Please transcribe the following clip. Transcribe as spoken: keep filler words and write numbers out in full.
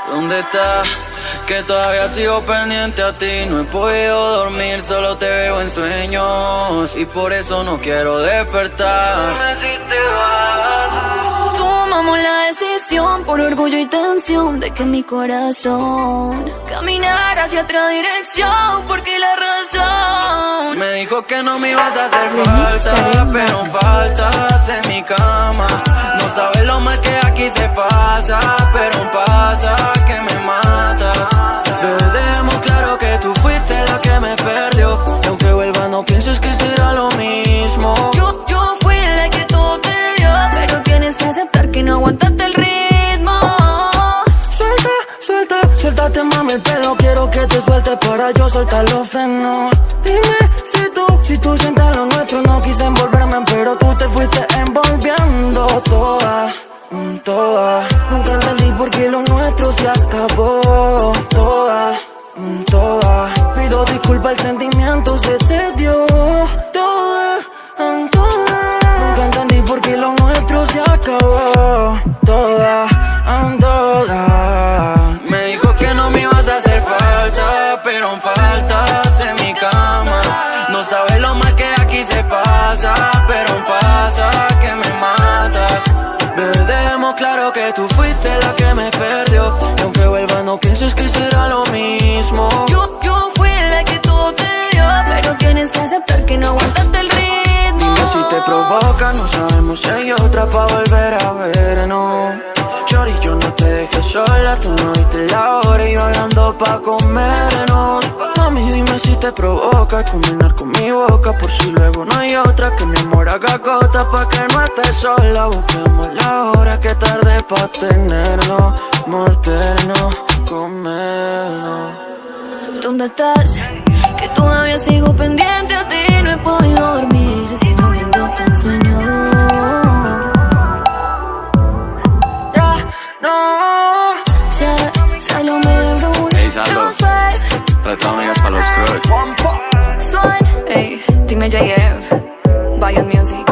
¿Dónde estás? Que todavía sigo pendiente a ti. No he podido dormir, solo te veo en sueños. Y por eso no quiero despertar. Dime si te vas. Tomamos la decisión por orgullo y tensión de que mi corazón caminara hacia otra dirección, porque la razón me dijo que no me ibas a hacer falta, pero faltas en mi cama. No sabes lo mal que aquí se pasa, pero pasa que me matas. Bebé, dejemos claro que tú fuiste la que me perdió. Y aunque vuelva, no pienses que será lo mismo. Yo, yo fui la que todo te dio, pero tienes que aceptar que no aguantaste el ritmo. Suelta, suelta, suéltate, mami, el pelo. Quiero que te sueltes para yo soltar los frenos. Dime si tú, si tú sientes lo nuestro. No quise envolverme, pero tú te fuiste envolviendo toda, mm, toda. Nunca entendí por qué lo nuestro se acabó. Toda, mm, toda. Pido disculpa, el sentimiento se te dio. Toda, en toda. Nunca entendí por qué lo nuestro se acabó. Toda, en toda. Me dijo que no me ibas a hacer falta, pero faltas en mi cama. No sabes lo mal que aquí se pasa, pero pasa que me matas. Bebé, dejemos claro que tú fuiste la que me perdió. Y aunque vuelva, no pienses que será lo mismo. Yo, yo fui la que todo te dio, pero tienes que aceptar que no aguantaste el ritmo. Dime si te provoca, no sabemos si hay otra pa volver a vernos. Shorty, yo no te dejé sola, tú no diste la hora y yo hablando pa comernos. Mami, dime si te provoca combinar con mi boca, por si luego no hay otra, que mi amor haga gota pa que no estés sola. Busquemos la hora que tarde pa tenernos, mordernos, comernos. ¿Dónde estás? Que todavía sigo pendiente a ti. No he podido dormir, sigo viéndote en sueño. Ya, no. Sa-, Salomé, bro. Ey, Saldo. Trae tus amigas pa los crush. Swan, ey, dime J F, Bayon Music.